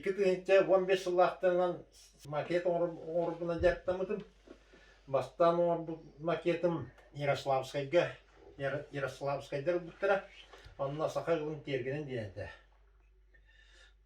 2015 сыллаахтарынан макет оҥорбунан дьарыктаммытым. Бастаан оҥорбут макетым Ярославскайга Ярославскайдар ылбыттара. Онно саха ыалын тиэргэнин диэн этэ.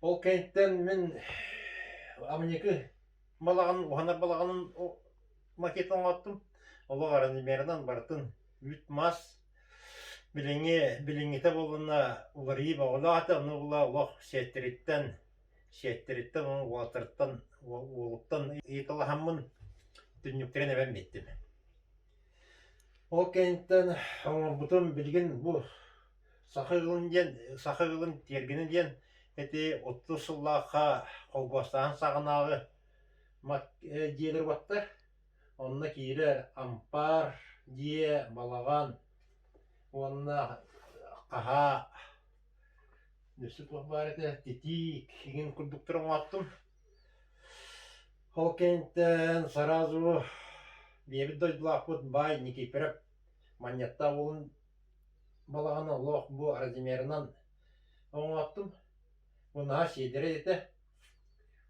Ол кэнниттэн мин Амньыкы балаҕан уһанар балаҕанын макетын оҥоттум. Олох размерынан барытын үүт-мас билиҥҥи билиҥҥитэ буоллунна уларыйыы бөҕөлөөх этэ, ону була олох сиэттэриттэн сиэттэриттэн уонна уолаттарыттан уолуттан ыйыталаһаммын түннүктэрин эбэн биэрдим. Ол кэнниттэн оҥорбутум билигин бу саха ыалын диэн саха ыалын тиэргэнэ диэн ити 30 сыллаахха холбоостааһын саҕанааҕы дьиэлэр уоттар. Онно киирэр ампаар, дьиэ, балаҕан уонна хаһаа өссө туох баар этэ титиик иҥин курдуктары оҥооттум. Ол кэнниттэн сразу биэбит дойдулаахпыт баай Никифоров Манньыаттаах уолун балаҕана олох бу размерынан оҥооттум. Бу наһаа сиэдэрэй этэ.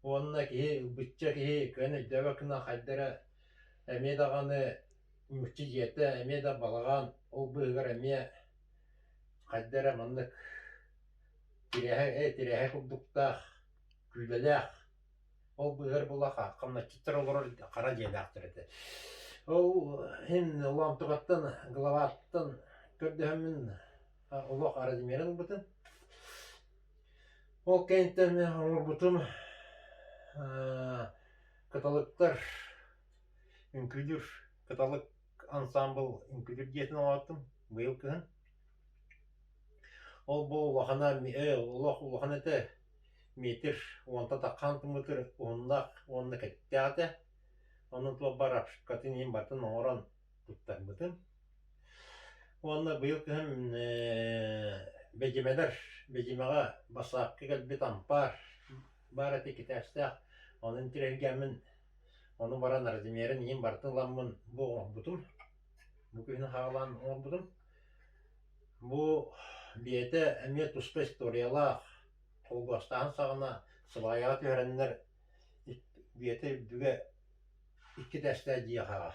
Уонна киһи ылбычча киһи кыайан өйдөөбөт гына хайда эрэ эмиэ даҕаны ньуучча дьиэтэ, эмиэ да балаҕан, ол быыһыгар эмиэ хайда эрэ маннык тирээһэ ээ тирээһэ курдуктаах, күүлэлээх, ол быыһыгар була хамначчыттар олорор хара дьиэлээхтэр этэ. Ол иһин Лоомтугаттан, главаттан көрдөһөммүн олох размерын ылбытым. Ол кэнниттэн оҥорбутум кыталыктар үҥкүүлүүр кыталык ансаамбыл үҥкүүлүүр дьиэтин оҥортум быйыл кыһын. Ол бу улахана олох улахан этэ метр уонтан таххан метр уһуннаах уонна кэтиттээх этэ. Онон туох баар обшивкатын иһин барытын оҥорон туттарбытым. Уонна быйыл кыһын Бэдьимэлэр, Бэдьимэҕэ бассаапка кэлбит ампаар баар этэ китээстээх. Ону интириэһиргээммин, ону баран размерын иһин барытын ыламмын бу оҥорбутум. Бу күһүн хаалаан оҥорбутум. Бу бэйэтэ эмиэ туспа историялаах, холбоостааһын саҕана сыбаайаҕа түһэрэннэр бэйэтэ үрдүгэ икки этээстээх дьиэ хаҕа.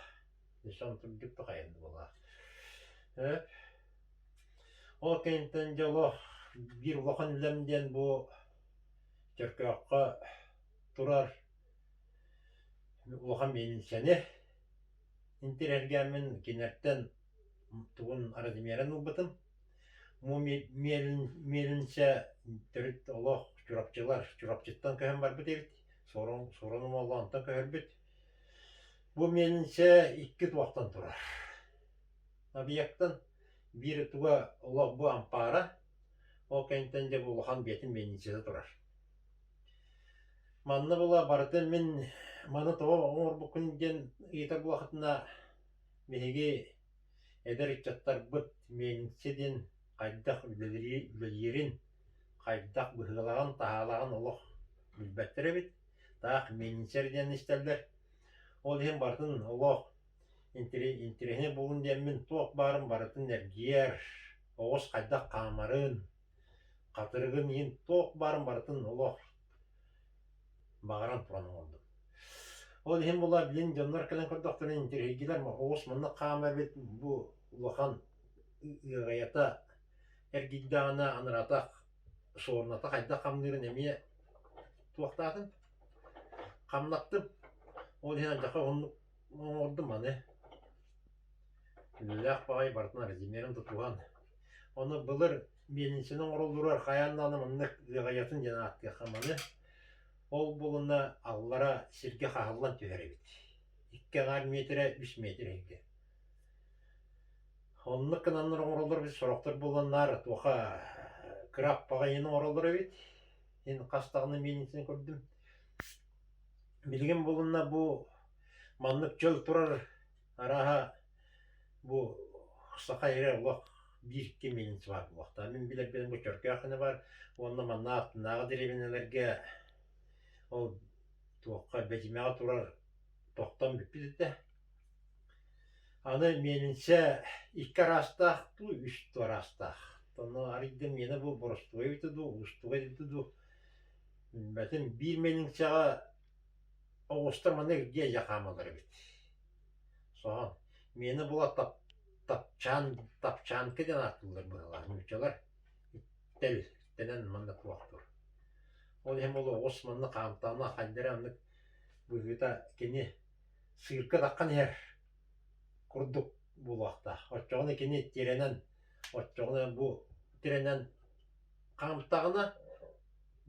Өссө онтум дьүккү хайан буоллаах. Ээ Ол кэнниттэн дьэ олох биир улахан үлэм диэн бу Чөркөөххө турар улахан миэлиҥсэни интириэһиргээммин кинилэртэн тугун размерын ылбытым. Бу миэлиҥсэ төрүт олох Чурапчылар Чурапчыттан көһөн барбыт эбит. Суорун Суорун Омоллоонтон көһөрбүт. Бу миэлиҥсэ икки туохтан турар. Объектан биир туга олох бу ампаара, ол кэнниттэн дьэ бу улахан биэтин миэлиҥсэтэ турар. Манна була барытын мин маны тоҕо оҥорбуккун диэн ыйытар буоллаххытына, биһиги эдэр ыччаттарбыт миэлиҥсэ диэн хайдах үлэлиирин, хайдах быһыылааҕын-таһаалааҕын олох билбэттэр эбит. Таах миэлиҥсэр диэн истэллэр. Ол иһин барытын олох интэриэһинэй буоллун диэммин туох баарын барытын эргийэр, оҕус хайдах хаамарын, хатырыгын иһин туох баарын барытын олох баҕаран туран оҥордум. Ол иһин була билин дьоннор кэлэн көрдөхтөрүнэ интэриэһиргиилэр оҕус маннык хаамар эбит бу улахан ыаҕайата эргийдэҕинэ анараатах суоруната хайдах хамныырын эмиэ туохтаатын хамнаттым. Ол иһин алдьархай уһуннук оҥордум маны. Үлэлээх баҕайы барытын размерын тутуһан. Ону былыр миэлиҥсэни оҥороллоругар хайаан даҕаны маннык ыаҕайатын диэн ааттыахха маны. Ол буолунна аллара сиргэ хаһыллан түһэр эбит. Икки аҥаар миэтэрэ, үс миэтэрэ иһиргэ. Оннук гынаннар оҥороллор эбит, сорохтор буоланнар туоха кыра аппаҕайыны оҥороллор эбит. Мин хас даҕаны миэлиҥсэни көрдүм. Билигин булунна бу маннык чөл турар арааһа бу саха сирэ олох биир икки миэлиҥсэ баар буолуохтаах. Мин билэрбинэн бу Чөркөөх гына баар уонна манна аттынааҕы дэриэбинэлэргэ ол туохха Бэдьимэҕэ турар тохтон бүппүт этэ. Аны миэлиҥсэ икки араастаах дуу, үс дуу араастаах. Онно арыйда миэнэ бу боростуой эбитэ дуу, уустуга эбитэ дуу. Билбэтим, биир миэлиҥсэҕэ оҕустар маннык эргийэ дьэ хаамаллар эбит. Соһон, миэнэ була тап тапчаан тапчаанка диэн ааттыыллар быһыылаах нууччалар. Тэл тэнэн манна туохтуур. Ол иһин ол оҕус манна хаамтаҕына хайдара оннук быһыыта кини сыырка таххан иһэр курдук буолуохтаах. Оччоҕуна кини тирэнэн, оччоҕуна бу тирэнэн хаамтаҕына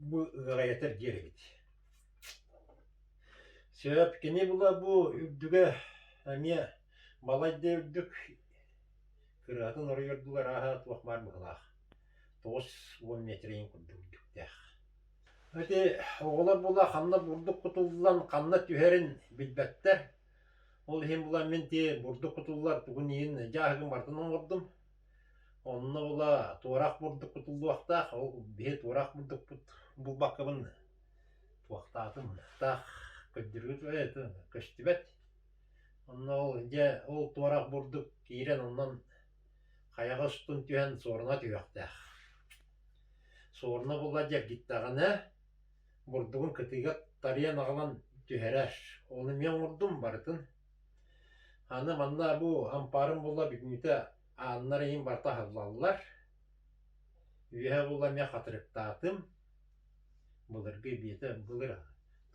бу ыаҕайатар диэр эбит. Сөп, кини була бу үрдүгэ эмиэ балайда үрдүк кырыатын оройордугар ааһа туох баар быһыылаах 90 миэтэрэ курдук үрдүктээх. Ити оҕолор була ханна бурдук кутуллан ханна түһэрин билбэттэр. Ол иһин була мин ти бурдук кутуллар тугун иһин дьааһыгын барытын оҥордум. Онно була туорах бурдук кутуллуохтаах, ол биһи туорах бурдукпут булбаккабын туохтаатым, таах көрдөрүгүт көстүбэт. Онно ол дьэ ол туорах бурдук киирэн онон хайаҕа устун түһэн суоруна түһүөхтээх. Суоруна була дьэргиттэҕинэ бурдугун кытыыга тарыйан аҕалан түһэрэр. Ону эмиэ оҥордум барытын. Аны манна бу ампаарым була бүтүннүүтэ ааннар иһин барыта аһыллаллар. Үөһэ була эмиэ хатырыктаатым. Былыргы биэтэ былыр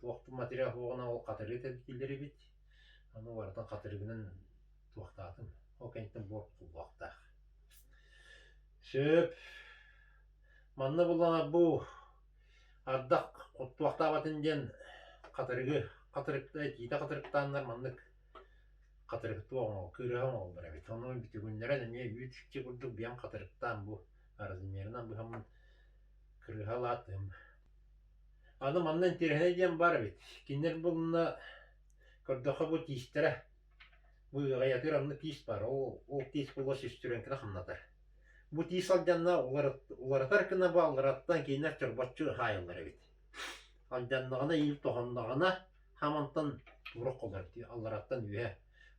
туох да материал суоҕунан ол хатырыгы тэлгииллэр эбит. Аны барытын хатырыгынан туохтаатым. Ол кэнниттэн буор кутуллуохтаах. Сөп. Манна буллаҕына бу ардах туохтаабатын диэн хатырыгы хатырык этиитэ хатырыктааннар маннык хатырык туох оҥол кыырыһа оҥоллор эбит. Ону бүтүгүннэрэн эмиэ үүт иччи курдук биэм хатырыктаан бу размерынан быһаммын кырыһалаатым. Аны манна интэриэһинэй диэн баар эбит. Кинилэр булна көрдөххө бу тиистэрэ бу ыаҕайатыгар онно тиис баар. Ол, ол тиис буолуо сүүстүрэнкини хамнатар. Бу тиис алдьанна уларытар гына бу аллараттан кинилэр чорбоччу хаайаллар эбит. Алдьаннаҕына, иил тоһонноҕуна хамантан тура холор аллараттан үөһэ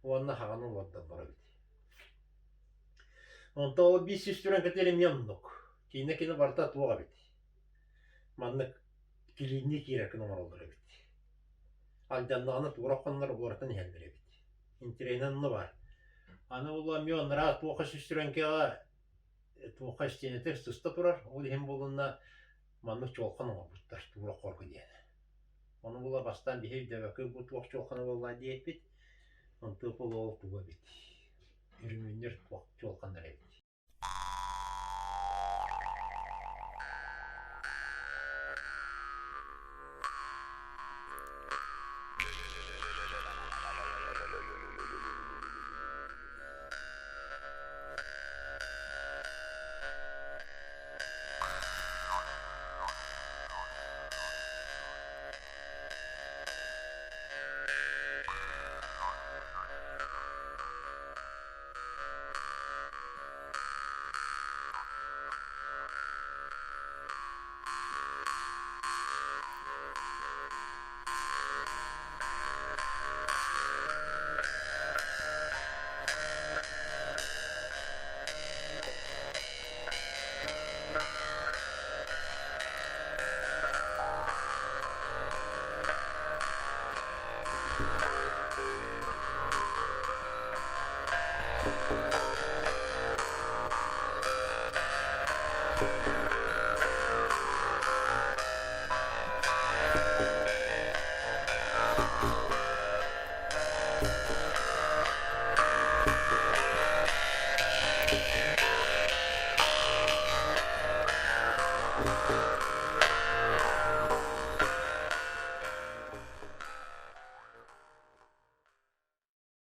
уонна хаҕаны олордоллор эбит. Онтон ол биир сүүстүрэнкэтигэр эмиэ оннук. Киинэ кини барыта туох эбит. Маннык килииннии киирэр гына оҥороллор эбит. Алдьаннаҕына туора хоннор уларытан иһэллэр эбит. Интэриэһинэй онно баар. Аны буолла эмиэ анараа туохха сүүстүрэнкэҕэ туохха истиэнэтигэр сыста турар. Ол иһин буолунна маннык чуолкан оҥорбуттар туора хорго диэн. Ону була бастаан биһи өйдөөбөккө бу туох чуолкана буолла диэппит. Онтуо буолуо ол туга эбит. Үрүҥүннэр туох чуолканнар эбит.